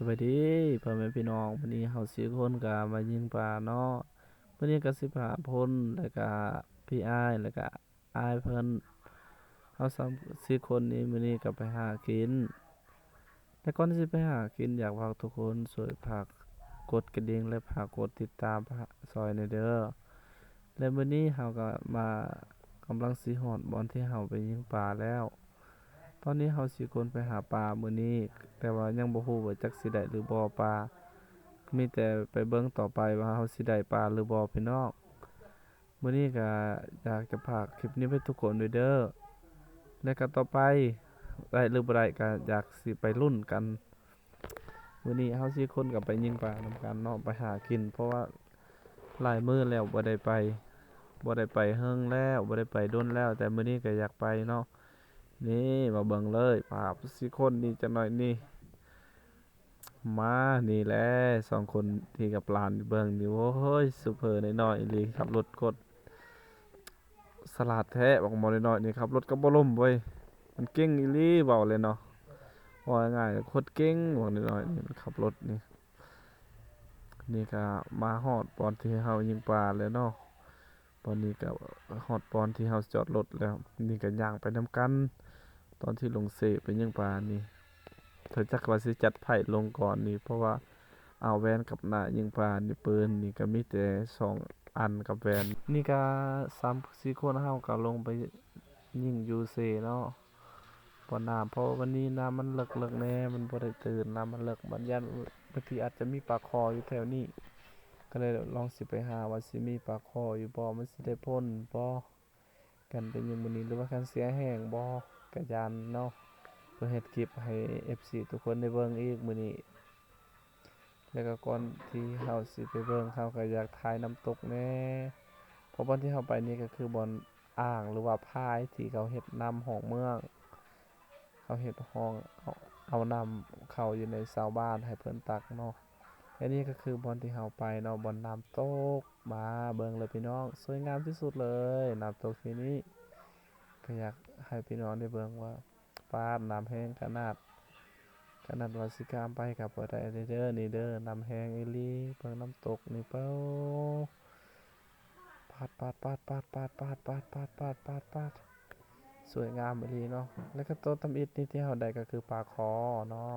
ສະບາຍດີພໍ່ແມ່ພີ່ນ້ອງ, ມື້ນີ້ເຮົາສີ່ຄົນກໍມາຍິງປາເນາະ. ມື້ນີ້ກໍສິພາພົນ ແລ້ວກໍພີ່ອ້າຍ ແລ້ວກໍອ້າຍເພິ່ນ, ເຮົາສາມ ສີ່ຄົນນີ້ ມື້ນີ້ກໍໄປຫາກິນ. ແຕ່ກ່ອນທີ່ຊິໄປຫາກິນ ຢາກຝາກທຸກຄົນຊ່ວຍຝາກກົດກະດິ່ງ ແລະ ຝາກກົດຕິດຕາມຊ່ອຍແດ່ເດີ. ແລະ ມື້ນີ້ເຮົາກໍມາ ກຳລັງຊິຮອດບ່ອນທີ່ເຮົາໄປຍິງປາແລ້ວ. ຕອນນີ້ເຮົາສີ່ຄົນໄປຫາປາມື້ນີ້ ແຕ່ວ່າຍັງບໍ່ຮູ້ວ່າຈັກຊິໄດ້ຫຼືບໍ່ປາ, ມີແຕ່ໄປເບິ່ງຕໍ່ໄປວ່າເຮົາຊິໄດ້ປາຫຼືບໍ່ພີ່ນ້ອງ. ມື້ນີ້ກໍຢາກຈະຝາກຄລິບນີ້ໄວ້ທຸກຄົນດ້ວຍເດີ ແລະກໍຕໍ່ໄປໄດ້ຫຼືບໍ່ໄດ້ກໍຢາກຊິໄປລຸ້ນກັນ. ມື້ນີ້ເຮົາສີ່ຄົນກໍໄປຍິງປານຳກັນເນາະ ໄປຫາກິນ ເພາະວ່າຫຼາຍມື້ແລ້ວບໍ່ໄດ້ໄປ ບໍ່ໄດ້ໄປເຮິງແລ້ວ ບໍ່ໄດ້ໄປດົນແລ້ວ ແຕ່ມື້ນີ້ກໍຢາກໄປເນາະ. ນີ້ມາເບິ່ງເລີຍ ພາບສີ່ຄົນນີ້ຈັກໜ້ອຍນີ້ ມານີ້ແຫຼະ ສອງຄົນທີ່ກັບຫຼານເບິ່ງນີ້ ໂອ້ຍ ຊຸບເພີນ້ອຍໆອີ່ຫຼີ ຂັບລົດໂຄດສະຫຼາດແທ້ ບັກໝໍນ້ອຍໆນີ້ ຂັບລົດກໍບໍ່ລົ້ມເວີຍ ມັນເກັ່ງອີ່ຫຼີ ເວົ້າເລີຍເນາະ ເວົ້າງ່າຍໆ ໂຄດເກັ່ງ ບັກນ້ອຍໆນີ້ ມັນຂັບລົດນີ້. ນີ້ກໍມາຮອດບ່ອນທີ່ເຮົາຍິງປາແລ້ວເນາະ. ຕອນນີ້ກໍຮອດບ່ອນທີ່ເຮົາຈອດລົດແລ້ວ ນີ້ກໍຍ່າງໄປນຳກັນ. ຕອນທີ່ລົງເຊໄປຍິງປານີ້ ຖ້າຈັກວ່າຊິຈັດໄພ້ລົງກ່ອນນີ້ ເພາະວ່າເອົາແວ່ນກັບໜ້າຍິງປານີ້ ປືນນີ້ກໍມີແຕ່ສອງອັນກັບແວ່ນ. ນີ້ກໍສາມສີ່ຄົນເຮົາກໍລົງໄປຍິງຢູ່ເຊເນາະ. ບໍ່ນ້ຳ ເພາະວ່າວັນນີ້ນ້ຳມັນເລິກໆແດ່ ມັນບໍ່ໄດ້ຕື່ນ ນ້ຳມັນເລິກ ມັນຢ້ານບາງທີອາດຈະມີປາຄໍຢູ່ແຖວນີ້ ກໍເລີຍລອງຊິໄປຫາວ່າຊິມີປາຄໍຢູ່ບໍ່ ມັນຊິໄດ້ພົ້ນບໍ່ ກັນໄປຍິງມື້ນີ້ ຫຼືວ່າຄັນເສຍແຮງບໍ່ ກະຢ້ານເນາະ. ເພື່ອເຮັດຄລິບໃຫ້ເອັຟຊີທຸກຄົນໄດ້ເບິ່ງອີກມື້ນີ້. ແລ້ວກໍກ່ອນທີ່ເຮົາຊິໄປເບິ່ງ ເຮົາກໍຢາກຖ່າຍນ້ຳຕົກແດ່ ເພາະບ່ອນທີ່ເຮົາໄປນີ້ກໍຄືບ່ອນອ່າງ ຫຼືວ່າຝາຍທີ່ເຂົາເຮັດນ້ຳຮ່ອງເມືອງ ເຂົາເຮັດຮ່ອງ ເອົາ ເອົານ້ຳເຂົ້າຢູ່ໃນຊາວບ້ານໃຫ້ເພິ່ນຕັກເນາະ. ແລະນີ້ກໍຄືບ່ອນທີ່ເຮົາໄປເນາະ ບ່ອນນ້ຳຕົກ ມາເບິ່ງເລີຍພີ່ນ້ອງ ສວຍງາມທີ່ສຸດເລີຍ ນ້ຳຕົກທີ່ນີ້. ກໍຢາກໃຫ້ພີ່ນ້ອງໄດ້ເບິ່ງວ່າ ປາດ ນ້ຳແຮງຂະໜາດ ຂະໜາດວ່າຊິຂ້າມໄປກໍບໍ່ໄດ້ເດີ ນີ້ເດີ ນ້ຳແຮງອີ່ຫຼີ. ເບິ່ງນ້ຳຕົກນີ້ ປາດ ປາດ ປາດ ສວຍງາມອີ່ຫຼີເນາະ. ແລ້ວກໍໂຕທຳອິດນີ້ທີ່ເຮົາໄດ້ກໍຄືປາຄໍເນາະ.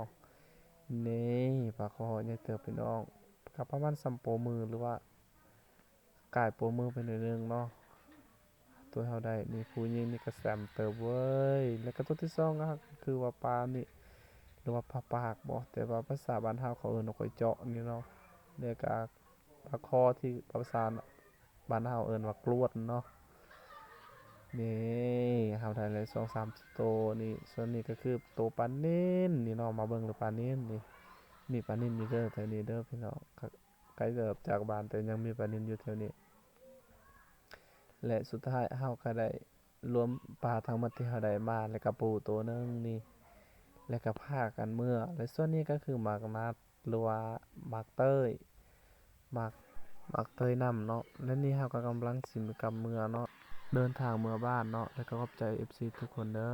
ນີ້ປາຄໍໃຫຍ່ເຕີບພີ່ນ້ອງ ກໍປະມານສ່ຳໂປ້ມື ຫຼືວ່າ ກາຍໂປ້ມືໄປໜ້ອຍໜຶ່ງເນາະ. ໂຕເຮົາໄດ້ນີ້ ຜູ້ຍິງນີ້ກໍແຊມເຕີບເວີຍ. ແລ້ວກໍໂຕທີສອງກໍຄືວ່າປານີ້ ຫຼືວ່າປາປາກບໍ ແຕ່ວ່າພາສາບ້ານເຮົາເຂົາເອີ້ນວ່າກ້ອຍເຈາະນີ້ເນາະ. ແລ້ວກໍປາຄໍທີ່ພາສາບ້ານເຮົາເອີ້ນວ່າກລວດເນາະ. ນີ້ເຮົາໄດ້ແລ້ວສອງສາມໂຕນີ້. ສ່ວນນີ້ກໍຄືໂຕປານິນນີ້ເນາະ ມາເບິ່ງເລີຍປານິນນີ້. ມີປານິນຢູ່ເດີ ແຖວນີ້ເດີພີ່ນ້ອງ. ໄກເຕີບຈາກບ້ານ ແຕ່ຍັງມີປານິນຢູ່ແຖວນີ້. ແລະ ສຸດທ້າຍເຮົາກໍໄດ້ລວມປາທັງໝົດທີ່ເຮົາໄດ້ມາ ແລະ ກະປູໂຕໜຶ່ງນີ້ ແລະ ກະພາກັນເມືອ. ແລະ ສ່ວນນີ້ກໍຄືໝາກນັດ ຫຼືວ່າໝາກເຕີຍ ໝາກ ໝາກເຕີຍນ້ຳເນາະ. ແລະ ນີ້ເຮົາກໍກຳລັງຊິກັບເມືອເນາະ ເດີນທາງເມືອບ້ານເນາະ. ແລະ ກໍຂອບໃຈເອັຟຊີທຸກຄົນເດີ.